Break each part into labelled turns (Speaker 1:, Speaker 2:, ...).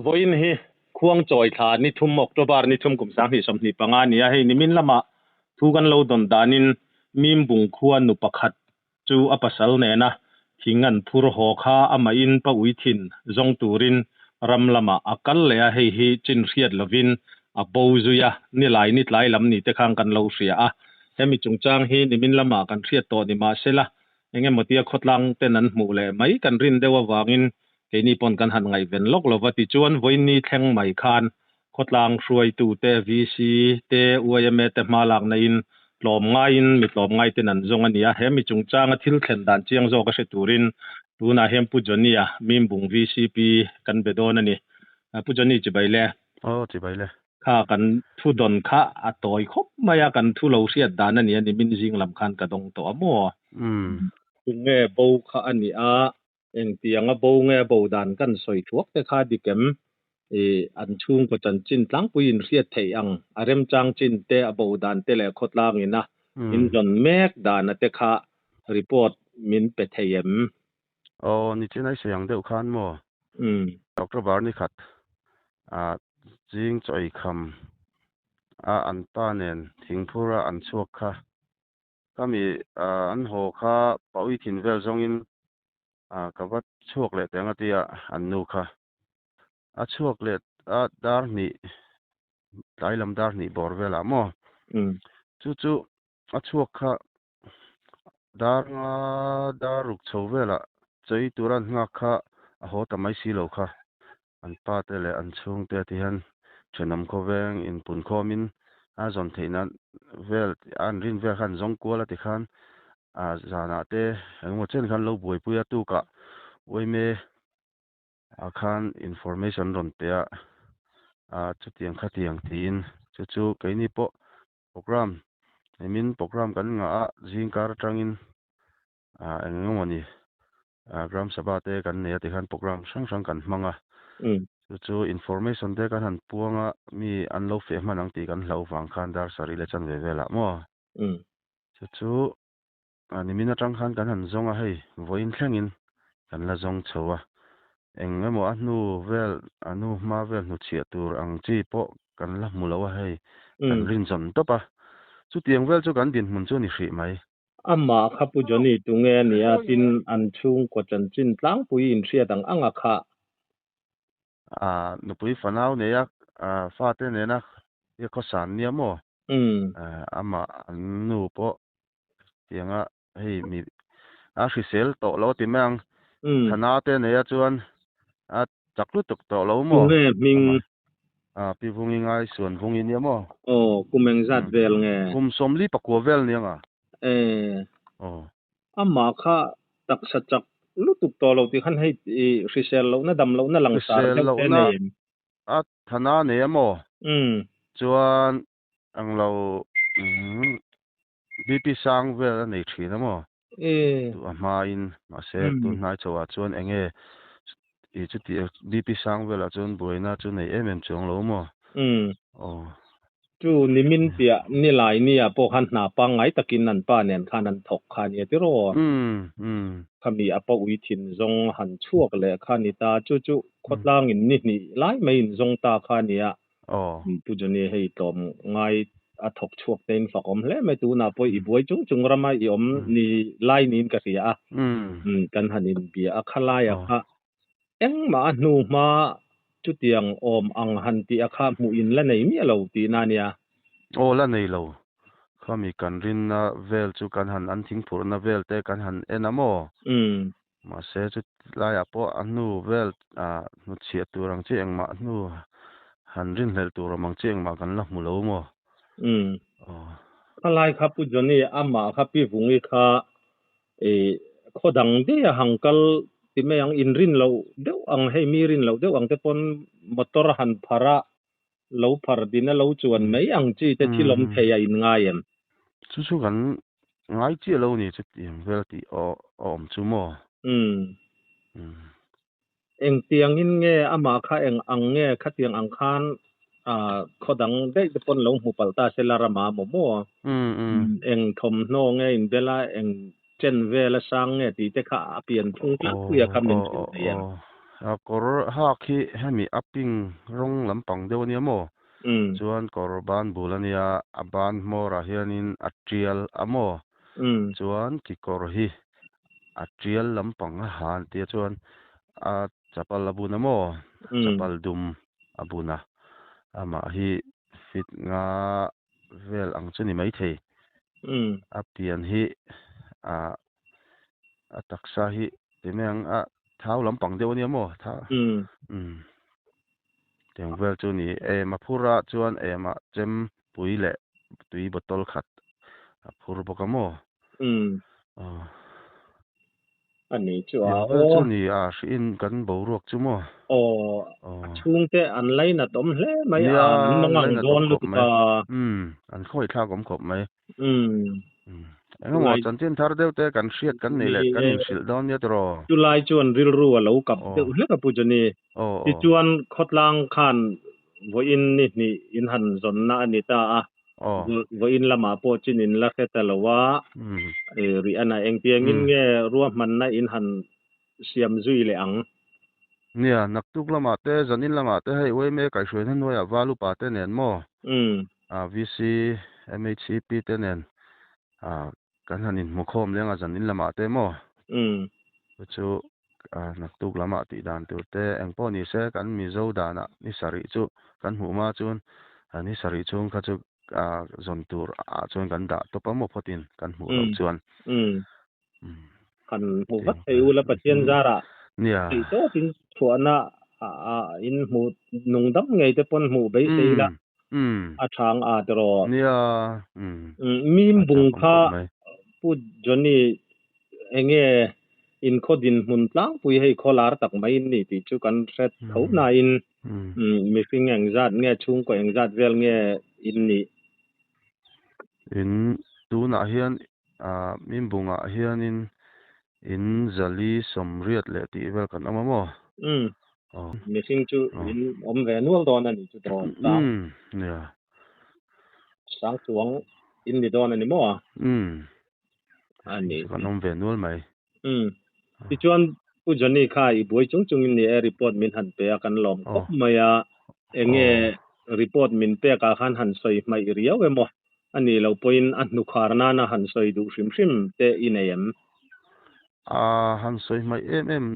Speaker 1: Vawiin hi Khuangchawi thla ni thum, October ni thum kum 2025 a ni a, hei nimin lama thu kan lo dawn danin Mimbung khua nu pakhat chu a pasal nena thing an phur haw kha amahin pa ui thin zawng turin ram lamah a kal leh a, hei hi chin hriat lovin a bo zui a, nilai ni tlai lam ni te khan kan lo hria a, hemi chungchang hi nimin lamah kan hriat tawh ni mahsela eng emaw tia khawtlang ten an hmuh leh mai kan rin deuh avangin keini pawn kan han ngaihven lawk lova tichuan vawiin thleng mai khan khawtlang hruaitu te, VC te, YMA te hma lakna in tlawm ngaiin mi tlawm ngai ten an zawng a ni a, he mi chungchanga thil thlen dan chiang zawk a hre turin tunah hian Pu Johnny-a Mimbung VCP kan be dawn a ni. Pu Johnny chibai le.
Speaker 2: Aw chibai le.
Speaker 1: Kha kan thu dawn kha a tawi khawp mai a, kan thu lo hriat dan a ni a ni, min zing lam khan ka dawng tawh a maw? Tunge bo kha a ni a, engtianga bo nge a bo dan kan sawi thuak te kha dik em? Ih, an chhungkaw chanchin tlangpui in hriat theih ang, a remchang chin te, a bo dan te leh khawtlang ina in zawn mek dana te kha report min pe thei em?
Speaker 2: Aw, nichin ai sawi ang deuh khan maw? October ni khat ah zing chaw ei kham a an pa nen thingphur a an chhuak kha. Khami an haw kha paui thin vel zawngin ka va chhuak leh teh ang a tia an nu kha. A chhuak leh a dar hnih tlai lam dar hnih bawr velah maw? Chu chu a chhuak kha Dar nga dar ruk chho velah chei tura an nghak kha a haw ta mai si lo kha. An pa te leh an chhungte ti hian thenawm khawveng inpun khawmin a zawn theih nan vel an rin vel kha an zawng kual a ti khan a zanah te engemaw chen khan lo buaipui a tukah uaime ah khan information rawn pe a, chutiang khatiang tiin chu chu keini pawh Program, Hemin program kan ngah a, zingkar atangin ah eng eng emawni ah Gram Sabha te kan nei a tikhan program hrang hrang kan hmang a. Chu chu information te kan han puang a, mi an lo feh hman ang tih kan hlauh vang khan dar sarih leh chanve velah maw? Chu chu ah nimin atang khan kan han zawng a hei, vawiin thlengin kan la zawng chho a. Eng emaw a hnu vel, a hnu hma vel hnuchhiah tur ang chi pawh kan la hmu lo a hei, kan rin zawn tawp a. Chutiang vel chu kan dinhmun chu a ni hrih mai.
Speaker 1: Amah kha Pu Johnny tunge a nia tin an chhungkaw chanchin tlangpui inhriat ang ang a khah.
Speaker 2: A nupui fanau neia fate nena i khawsan nia maw? Amah an nu pawh tianga hei mi a hrisel tawh lo ti mai ang thana te neia chuan a chak lutuk tawh lo maw
Speaker 1: Tunge hming
Speaker 2: a pi vungi ngai suan vungi nia maw
Speaker 1: aw kum engzat vel nge
Speaker 2: kum sawmli pakua vel nia nga
Speaker 1: e
Speaker 2: aw
Speaker 1: amah kha taksa chak lutuk tawh lo tih khan hei i hrisel lohna dam lohna langsar
Speaker 2: hrisel
Speaker 1: deuh te
Speaker 2: lohna
Speaker 1: nei em
Speaker 2: a thana nei a maw chuan ang lo BP sang vel a nei thin a maw? Duh a hmain mahse tun hnai chhoah chuan eng nge i chuti BP sang velah chuan buaina chu nei em em chuang lo maw? Aw.
Speaker 1: Chu nimin piah nilai nia pawh khan hna pangngai takin an pa nen khan an thawk kha nia tiraw? Khami a pa ui thin zawng han chhuak leh kha ni ta, chu chu khawtlangin ni hnih lai mai in zawng ta kha nia.
Speaker 2: Aw.
Speaker 1: Pu Johnny hei tlawm ngai a thawk chhuak te in fak awm hle mai tunah pawh i buai chung chung rama i awm ni lai niin ka hria a. Kan han inbia a khalai a kha engmah a hnu hma chutiang awm ang han tih a kha hmuh in la nei miah lo tihna a nia.
Speaker 2: Aw la nei lo. Khami kan rinna vel chu kan han an thingphurhna vel te kan han en a maw? Mahse chu laiah pawh a hnu vel ah hnuchhiah tur ang chi engmah hnu han rinhlelh tur awm ang chi engmah kan la hmu lo maw? Aw.
Speaker 1: Khalai kha Pu Johnny amah kha Pi Vungi kha ih khaw dang daih a hang kal ti mai ang inrin loh deuh ang hei mi rin loh deuh ang te pawn motor a han phar a lo phar din a lo chuan mai ang chi te thil awm thei a in ngai em?
Speaker 2: Chu chu kan ngai chiah lo ni chutiang vel tih a awm chu maw?
Speaker 1: Engtiangin nge amah kha eng ang nge khatiang ang khan khaw dang daih te pawn lo hmu palh ta se la rama maw maw? Eng thawmhnaw nge inbel a eng chen vel a sang nge tih te kha a pian phung tlangpui a kha min hrilh thei em?
Speaker 2: A kawr hak hi hemi a pink rawng lampang deuh ania maw? Chuan kawr ban bul ania, a ban hmawrah hianin a tial a maw? Chuan kekawr hi a tial lampang a ha an tia chuan a chapal a bun a maw? Chapal dum a bun a, amah hi fit nga vel ang chu ni maithei. A pian hi ah a taksa hi ti mai ang a thau lampang deuh ania maw tha umm tiang vel chu ni em a phur a chuan em ah chem pui leh tui bottle khat a phur bawk a maw aw
Speaker 1: ani chu a
Speaker 2: tiang vel chu ni a hriin kan boruak chu maw
Speaker 1: aw a chhungte an lainat awm hle mai a an mangang dawn lutuk a
Speaker 2: umm an khawithlak awm khawp mai. Umm. Engemaw chanchin thar deuh te kan hriat kan nei leh kan inhrilh dawn nia tiraw?
Speaker 1: Chulai chuan rilru a lo kap deuh hlek a Pu Johnny. Tichuan khawtlang khan vawiin ni hnih in han zawnna a ni ta a, vawiin lamah pawh chin in la hre ta lo a, rih a na engtiangin nge ruahmanna in han siam zui leh ang?
Speaker 2: Nia, naktuk lamah te, zanin lamah te hei YMA kaihhruaina hnuaiah Val upa te nen maw? VC, MHCP te nen kan han inhmu khawm leng a zanin lamah te maw? Chu chu naktuk lamah tih dan tur te eng pawh ni se kan Mizo danah ni sarih chu kan hmuh hma chuan ni sarih chhung kha chu zawn tur ah chuan kan dah tawp a maw phawtin kan hmuh loh chuan.
Speaker 1: Kan hmu vat thei ula Pathian zarah theih tawpin chhuahna in hmu nung dam ngei te pawn hmuh beisei ila a thang a tiraw. Mim bung kha Pu Johnny enge inkhaw dinhmun tlangpui hei khaw lar tak mai in ni tih chu kan hre tho nain mihring engzat nge chhungkaw engzat vel nge in nih.
Speaker 2: In tunah hian Ah, min bungah hianin in zali sawmriat leh tih vel kan awm a maw?
Speaker 1: Umm, mihring chu in awm ve nual dawn a ni chu dawn sang.
Speaker 2: Umm, nia.
Speaker 1: Sang chuang in ni dawn a ni maw?
Speaker 2: Umm,
Speaker 1: a ni.
Speaker 2: Kan awm ve nual mai.
Speaker 1: Umm, tichuan Pu Johnny kha i buai chung chungin ni e report min han pe a kan lawm khawp mai a, enge report min pek ah khan han sawi hmaih riau emaw a nih loh pawhin a hnukhar nana han sawi duh hrim hrim te i nei em?
Speaker 2: A han sawi hmaih em em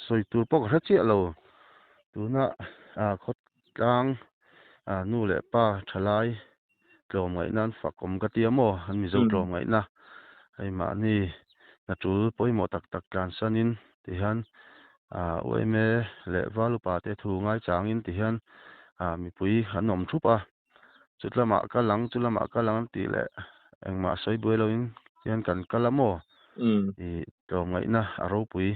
Speaker 2: sawi tur pawh ka hre chiah lo. Tuna khawtlang nu leh pa thalai tlawmngaihna an fak awm ka ti a maw? An Mizo tlawmngaihna hei mahni hna tul pawimawh tak tak tlansanin tihian UMA leh Val upa te thu ngaichangin tihian mipui an awm thup a. Chutlamah ka lang, chulamah ka lang an tih leh engmah sawi buai loin hian kan kal a maw? I tlawmngaihna a ropui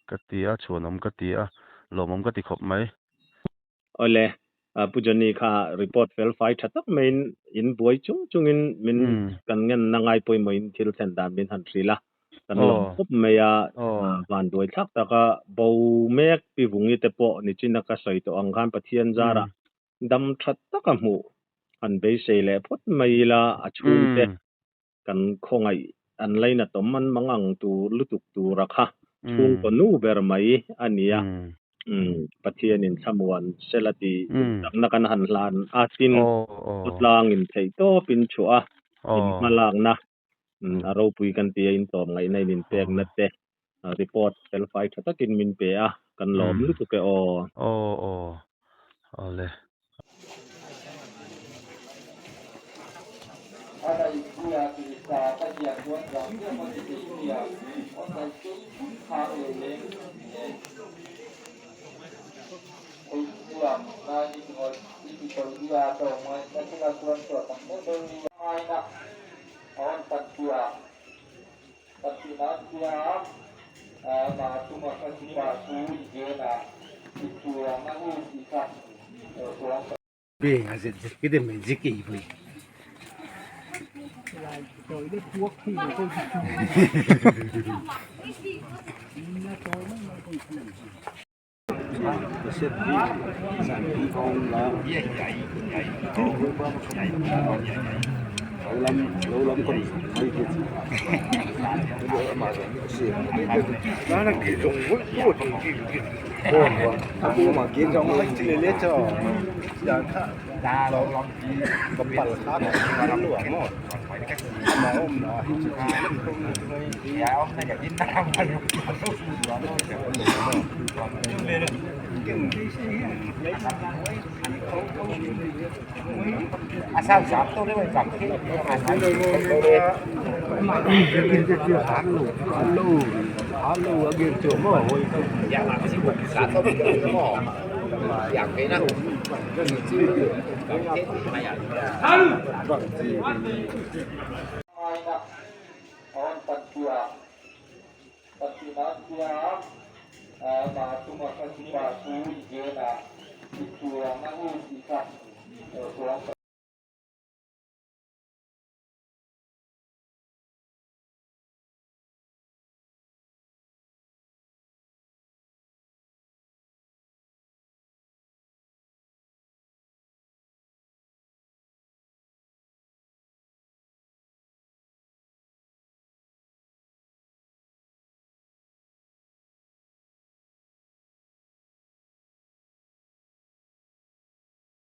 Speaker 2: ka ti a, chhuanawm ka ti a, lawmawm ka ti khawp mai.
Speaker 1: Awle, Pu Johnny kha report fel fai tha tak maiin in buai chung chungin min kan ngenna ngai pawimawhin thil thlen dan min han hrilh a, kan lawm khawp mai a, van buai thlak taka bo mek Pi Vungi te pawh nichina ka sawi tawh ang khan Pathian zarah Dam tha taka hmuh han beisei leh phawt mai ila a chhungte kan khawngaih an lainatawm an mang ang tur lutuk tura kha chhungkaw nu ber mai a nia. Pathianin thlamuan sela tih duhsakna kan han hlan a, tin khawtlangin theihtawpin chhuah a inhmalakna a ropui kan ti a, intlawm ngaihna in inpekna te report felfai tha takin min pe a, kan lawm lutuk e aw.
Speaker 2: Aw aw awle.